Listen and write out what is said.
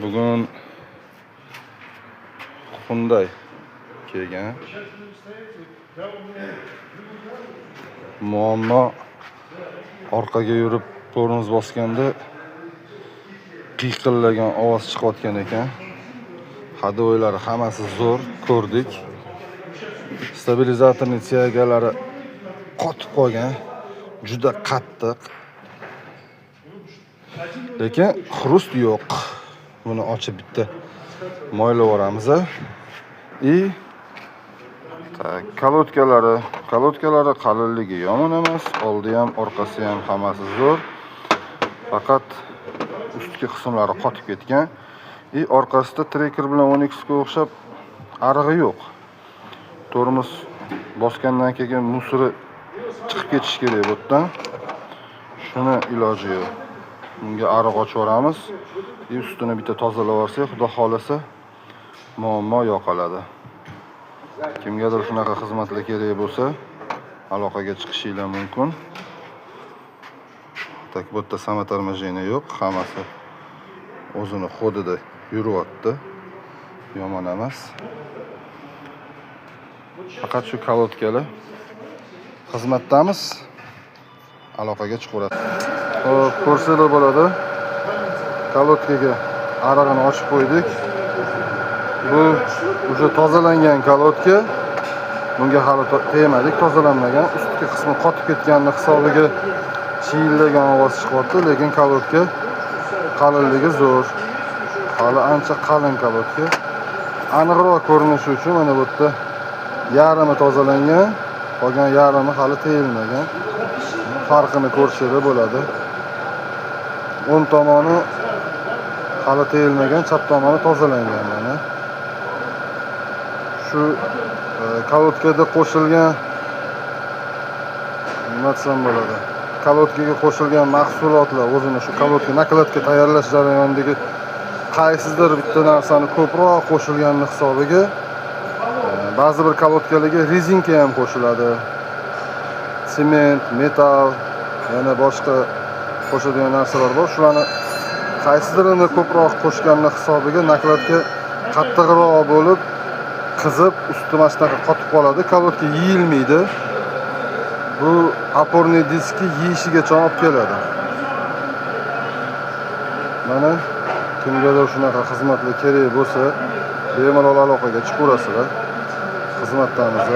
Bugun Hyundai kelgan. Muammo orqaga yurib tormoz bosganda qiyqillagan ovoz chiqayotgan ekan. Ходовойлari hammasi zo'r, ko'rdik. Stabilizatorning тяга lari qotib qolgan, juda qattiq. Lekin хруст yo'q. Buni ochib bitta moylab yuboramiz. И так, колодка lari qalinligi yomon emas, oldi ham, orqasi ham hammasi zo'r. Faqat ustki qismlari qotib ketgan. И orqasida Tracker bilan Onix ga o'xshab arig'i yo'q. Tormoz bosgandan keyin мусор i chiqib ketishi kerak bu yerdan. Shuni iloji yo'q. Bunga ariq ochib yuboramiz. И ustini bitta tozalab yuborsak, Xudo xolasa muammo yo'qoladi. Kimgadir shunaqa xizmatlar kerak bo'lsa, aloqaga chiqishinglar mumkin. Так, bu yerda самоторможение yo'q, hammasi o'zini ход ida yuryapti. Yomon emas. Faqat shu колодка lar. Xizmatdamiz. Aloqaga chiqaveradi. Xo'p, ko'rsanglar bo'ladi. Колодка ga arig'ini ochib qo'ydik. Bu уже tozalangan колодка. Bunga hali tegmadik, tozalanmagan. Ustki qismi qotib ketganini hisobiga chiyillagan ovoz chiqyapti, lekin колодка qalinligi zo'r. Hali ancha qalin колодка. Aniqroq ko'rinishi uchun mana bu yerda yarmi tozalangan, qolgan yarmi hali tegilmagan. Farqini ko'rsanglar bo'ladi. O'ng tomoni hali tegilmagan, chap tomoni tozalangan mana. Shu колодка da qo'shilgan, nima desam bo'ladi? Колодка ga qo'shilgan mahsulotlar o'zini shu колодка, накладка tayyorlash jarayonidagi qaysidir bitta narsani ko'proq qo'shilganini hisobiga ba'zi bir колодка larga rezinka ham qo'shiladi. Sement, metall, yana boshqa qo'shadigan narsalar bor. Shularni qaysidirini ko'proq qo'shganini hisobiga накладка qattiqroq bo'lib, qizib, usti mana shunaqa qotib qoladi. Колодка yeyilmaydi. Bu опорный diski yeyishigacha olib keladi. Mana, kimgadir shunaqa xizmatlar kerak bo'lsa, bemalol aloqaga chiqaverasizlar. Xizmatdamiz.